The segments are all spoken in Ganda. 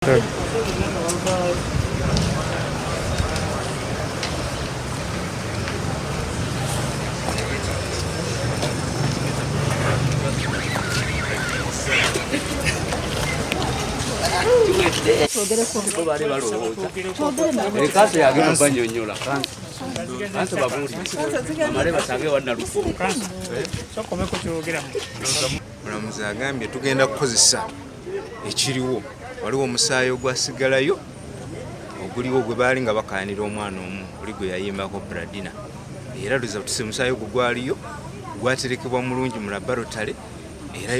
Kanso yagenda banyonyola kanso babuulire bamale basange wannalufu. Mulamuzi agambye tugenda kukozesa ekiriwo. Waliwo omusaayi ogwasigalayo oguliwo gwe baali nga bakayanira omwana omu oli gwe yayimbako Bradina, era luzatuse omusaayi ogwo gwaliyo gwaterekebwa mulungi mu laboratory, era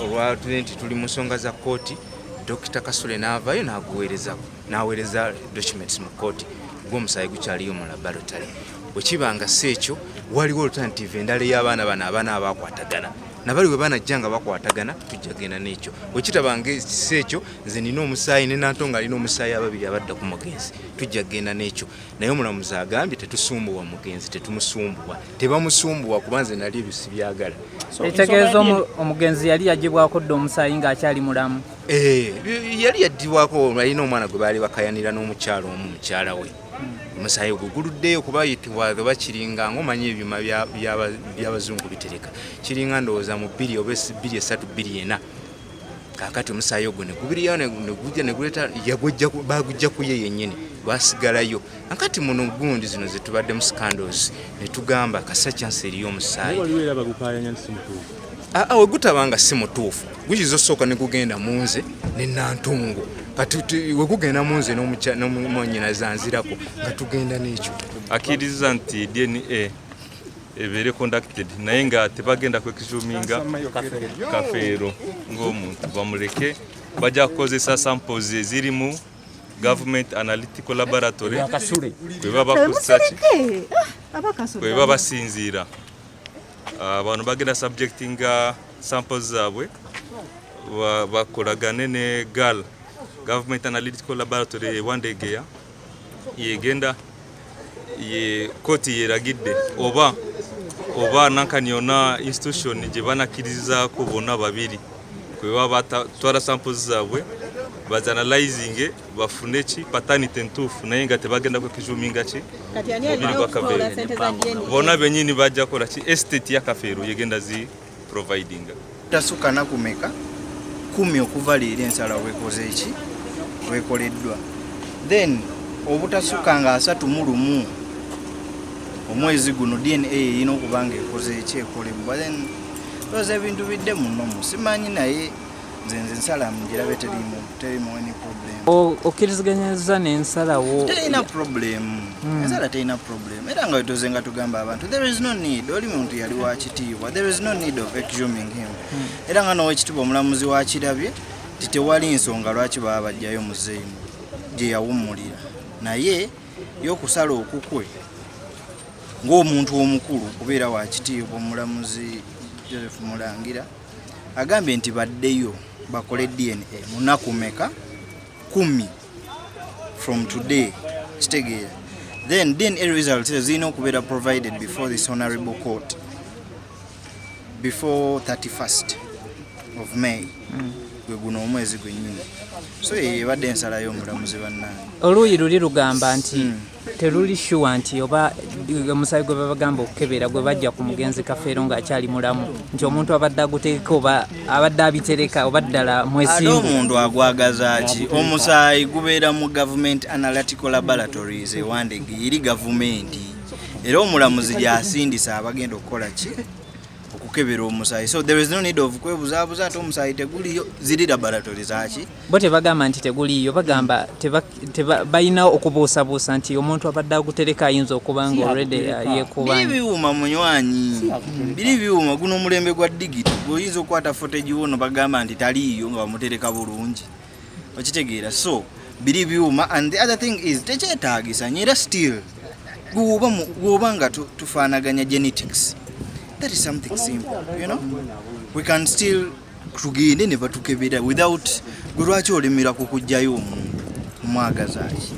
olwatule nti tuli mu nsonga za kkooti, Dr. Kasule n'avaayo n'aguweereza n'aweereza documents mu kkooti, gwo omusaayi gukyaliyo mu laboratory. Bwe kiba nga si ekyo, waliwo alternative endala ey'abaana bano abaana abakwatagana nabali bwe banajja nga bakwatagana, tujja genda n'ekyo. Bwe kitaba nga si ekyo, nze nina omusaayi ne Nantongo alina omusaayi, ababiri abadda ku mugenzi, tujja kugenda n'ekyo. Naye omulamuzi agambye tetusumbuwa mugenzi, tetumusumbuwa, tebamusumbuwa, kuba nze nali ebyo sibyagala. Ekitegeeza omugenzi yali yagibwako dda omusaayi ng'akyali mulamu? Eh, yali yaddibwako, alina omwana gwe baali bakayanira n'omukyalo omu, mukyala we. Omusaayi ogwo guluddeyo kuba yitibwa oba kiringa ngaomanyi ebyuma by'abazungu bitereka kiringa ndowooza mu bbiri oba bbiri esatu bbiri ena. Kakati omusaayi ogwo negubiriyo negujja neguleeta bagujja ku ye yennyini, gwasigalayo. Akati muno gundi zino zetubadde mu scandals netugamba kasa chance eriyo omusaayi. Waliwo era bagukayanya nti si mutuufu. Aa, we gutaba nga si mutuufu, guyinza osooka ne gugenda mu nze ne Nantongo. Kati we gugenda mu nze n'omwanyina zanzirako nga tugenda n'ekyo. Akkiriza nti DNA ebeere conducted, naye nga tebagenda kwexhuminga Kafeero ng'omuntu, bamuleke. Bajja kukozesa samples ezirimu Government Analytical Laboratory kwe baba bakozesa ki, kwe baba basinziira. Bano bagenda subjectinga samples zaabwe, bakolagane ne GAL, Government Analytical Laboratory e Wandegeya, yegenda ye kooti yeragidde oba nankani yonna institution gye banakkirizaako bonna babiri kwe baba batwala samples zaabwe, bazanalyzinge bafune ki paternity entuufu, naye nga tebagenda kwexhuminga ki Kati ani mubiri alina gwa okukola Kafeero. sente za DNA? Bonna benyini bajja kola ki, estate ya Kafeero yegenda zi providinga. Tasuka naku meka 10 okuva leero ensala wekoze eki wekoleddwa, then obutasuka nga 31 omwezi guno DNA erina okuba nga ekoze eki ekolebwa. Then ndowooza ebintu bidde munomu, simanyi, naye nze ensala ngirabe terimu any problem. Okkiriziganyiza n'ensalawo? Terina problem, ensala terina problem, era nga wetoze nga tugamba abantu there is no need. Oli muntu yali wa kitiibwa, there is no need of exhuming him. Era nga n'owekitiibwa omulamuzi wakirabye ti tewali nsonga lwaki baba bajjayo muzeeyi gye yawummulira, naye y'okusala okukwe ng'omuntu omukulu kubeera wa kitiibwa, omulamuzi Joseph Mulangira agambye nti baddeyo bakole DNA munaku meka? 10 from today. Kitegeera then DNA results ezo zirina okubeera provided before this honorable court before 31st of May, gwe guno omwezi gwennyini. So eyo ebadde ensala y'omulamuzi, bannange. Oluuyi luli lugamba nti teruli sure nti oba omusaayi gwe babagamba okukebera gwe bajja ku mugenzi Kafeero ng'akyali mulamu, nti omuntu abadde aguteeka oba abadde abitereka oba ddala Ate mwesimbu. Omuntu agwagaza ki? Omusaayi gubeera mu Government Analytical Laboratories ewandege eri gavumenti, era omulamuzi gyasindisa abagenda okukola ki, okukebera omusaayi. So there is no need of kwebuzaabuza ate omusaayi teguliyo, ziri laboratory zaki. Bo tebagamba nti teguliiyo, bagamba balina okubuusabuusa nti omuntu abadde agutereka ayinza okuba nga already Biri yekuba. Biwuma munywanyi, biri biwuma. Guno omulembe gwa digital, oyinza okukwata footage wono bagamba nti taliiyo nga bamutereka bulungi, okitegeera? So biri byuma. And the other thing is tekyetaagisa nyo, era still gwoba nga tufaanaganya genetics, that is something simple. We can still tugende ne batukebera without gwe. Lwaki olemera ku kuggyayo omuntu omwagaza ki?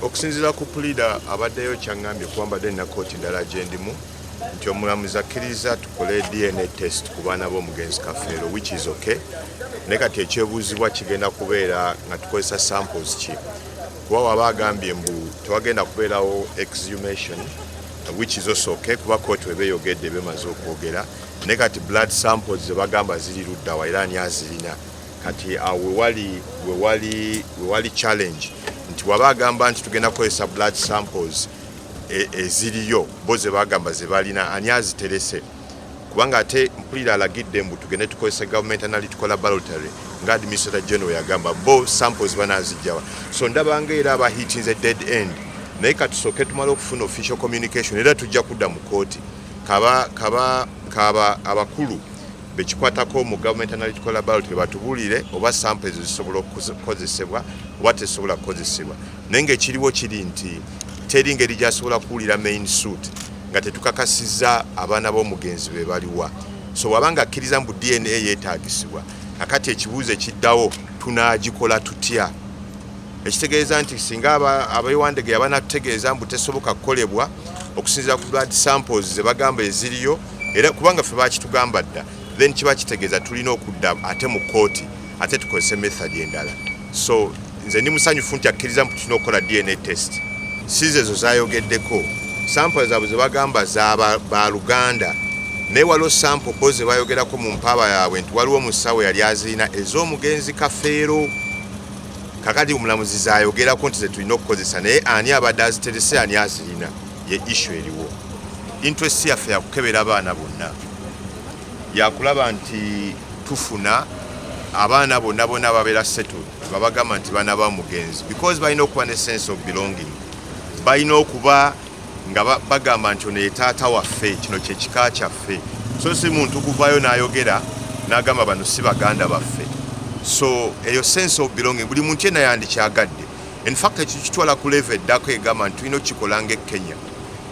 Okusinziira ku puliida abaddeyo, kyaŋŋambye, kuba mbadde nina kooti ndala gye ndimu, nti omulamuzi akkiriza tukole DNA test ku baana b'omugenzi Kafeero, which is okay. Naye kati ekyebuuzibwa kigenda kubeera nga tukozesa samples ki, kuba waba agambye mbu tewagenda kubeerawo exhumation, which is also okay, kuba kooti weba eyogedde bemaze okwogera. Naye kati blood samples zebagamba ziri luddawa era ani azirina? Kati awo wewali challenge, nti waba agamba nti tugenda kukozesa blood samples eziriyo, bo ze bagamba ze balina, ani aziterese? Kubanga ate mpulira alagidde mbu tugende tukozese Government Analytical Laboratory, nga Administrator General yagamba bo samples banazijjawa. So ndabanga era abahitinze dead end. Naye katusooke tumale okufuna official communication, era tujja kudda mu kooti kaba kaba kaba abakulu bekikwatako mu Government Analytical Laboratory batubuulire oba sample ezo zisobola okukozesebwa oba tezisobola kukozesebwa. Naye ngaekiriwo kiri nti teri ngeri gyasobola kuwulira main suit nga tetukakasizza abaana b'omugenzi be baliwa. So wabanga akkiriza mbu DNA yeetaagisibwa, kakati ekibuuzo ekiddawo, tunaagikola tutya? Ekitegeeza nti singa ab'e Wandegeya banatutegeeza mbu tesoboka kukolebwa okusinziira ku blood samples ze bagamba eziriyo, era kubanga ffe bakitugamba dda, then kiba kitegeeza tulina okudda ate mu kooti ate tukozese method endala. So nze ndi musanyufu nti akkiriza mbu tulina okukola DNA test. Size ezo zayogeddeko sample zaabwe ze bagamba za baluganda, naye waliwo sample bo ze bayogerako mu mpaaba yaabwe nti waliwo omusawo yali azirina ez'omugenzi Kafeero. Kakati omulamuzi zayogerako nti zetulina okukozesa, naye ani abadde aziterese, ani azirina, ye issue eriwo. Interest yaffe yakukebera abaana bonna, yakulaba nti tufuna abaana bonna bonna babeera settled, babagamba nti baana ba mugenzi, because balina okuba ne sense of belonging, balina okuba nga bagamba nti ono ye taata waffe, kino kyekika kyaffe. So si muntu kuvaayo n'ayogera n'agamba bano si baganda baffe. So eyo sense of belonging buli muntu yenna yandikyagadde. In fact, ekyo kitwala ku level eddako egamba nti tulina okukikola nga ekenya.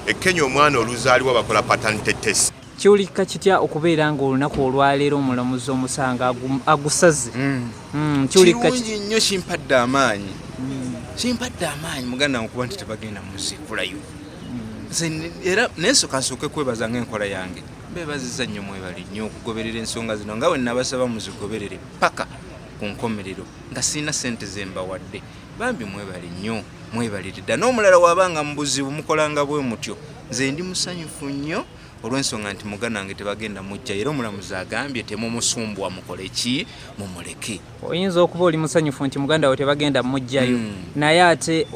Ekenya omwana oluzaalibwa bakola paternity test. Kiwulikika kitya okubeera nga olunaku olwaleero omulamuzi omusango agusaze? Kiwulikika Kirungi nnyo, kimpadde amaanyi, kimpadde amaanyi muganda wange, kuba nti tebagenda muziikulayo. Nze era naye soka nsooke kwebaza ngaenkola yange, mbebaziza nnyo, mwebali nnyo okugoberera ensonga zino nga we nabasaba muzigoberere paka ku nkomerero, nga sirina sente zembawadde. Bambi mwebali nnyo, mwebalire dda. N'omulala wabanga mu buzibu mukolanga bwe mutyo. Nze ndi musanyufu nnyo olw'ensonga nti muganda wange tebagenda mujja, era omulamuzi agambye temumusumbuwa, mukole ki, mumuleke. Oyinza okuba oli musanyufu nti muganda we tebagenda mugjayo, naye ate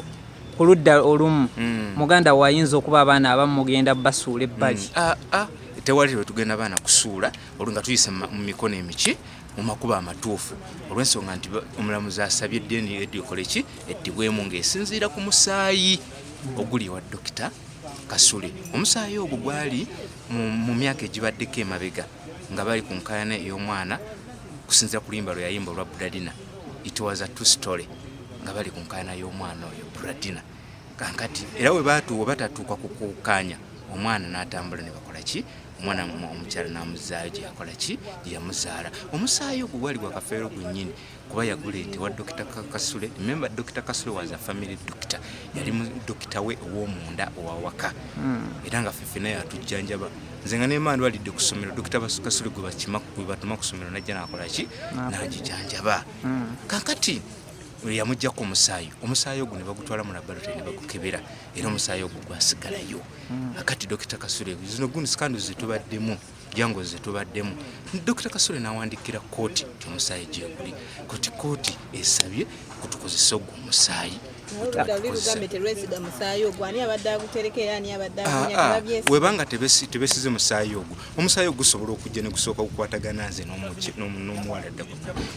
ku ludda olumu muganda we ayinza okuba abaana abamu mugenda basuula ebbali. Ah, ah, tewali lwe tugenda baana kusuula olwo nga tuyise mu mikono emiki, mu makubo amatuufu, olw'ensonga nti omulamuzi asabye DNA ekole ki, eddibwemu ng'esinziira ku musaayi oguli ewa Dokita Kasule. Omusaayi ogwo gwali mu myaka egibaddeko emabega nga bali ku nkaayana ey'omwana kusinziira ku luyimba lwe yayimba olwa Bradina. It was a true story, nga bali ku nkaayana y'omwana oyo Bradina. Kankati era we baatuuka batatuuka ku kukkaanya, omwana n'atambula ne bakola ki, omwana omukyala n'amuzaayo gye yakola ki, gye yamuzaala. Omusaayi ogwo gwali gwa Kafeero gwennyini, kuba yaguleeta ewa Dokita Kasule. Remember, Dokita Kasule was a family doctor, yali mu dokita we ow'omunda owawaka, era nga ffe ffenna yatujjanjaba. Nze nga nema ndwalidde ku ssomero, Dokita Kasule gwe bakima, gwe batuma ku ssomero, najja nakola ki, n'agijanjaba. Kankati yamugjako omusaayi, omusaayi ogwo ne bagutwala mu laboratory ne bagukebera, era omusaayi ogwo gwasigalayo. Akati Dokita Kasule, zino gundi scandals zetubaddemu, jango zetubaddemu, Dokita Kasule n'awandikira kooti nti omusaayi gyeguli. Koti kooti esabye kutukozesa ogwo omusaayi. Lugambe terwesiga musaayi ogwo, ani abadde agutereka era ani abadde Ah, agunya? ah, Tebabyesiga. Webanga tebesize musaayi ogwo, omusaayi ogwo gusobola okujja ne gusooka gukwatagana nze n'omuwala dda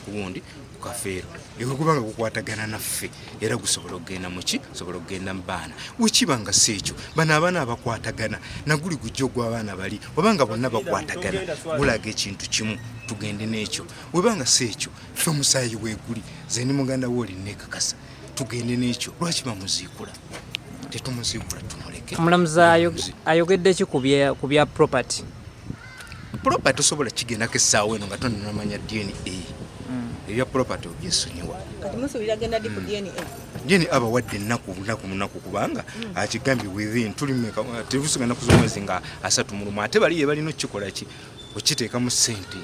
gundi ku Kafeero, ewe gubanga gukwatagana naffe, era gusobola okugenda muki, gusobola okugenda mu baana. Wekiba nga si ekyo, bano abaana abakwatagana naguli gujja ogw'abaana bali, wabanga bonna bakwatagana gulaga ekintu kimu, tugende n'ekyo. Webanga si ekyo, ffe omusaayi weeguli, ze ni muganda we oli neekakasa, tugende n'ekyo. Lwaki bamuziikula? Tetumuziikula, tumuleke. Omulamuzi ayogedde ki ku bya property? Property tosobola kigendako essaawa eno nga tonamanya DNA. Ebya property obyesonyiwa. Kati musuubira genda ddi ku DNA? DNA abawadde ennaku lunaku munaku, kubanga akigambye within tuli meka, tebusiga nnaku z'omwezi nga 31, ate bali ye balina okukikola ki, okiteekamu ssente.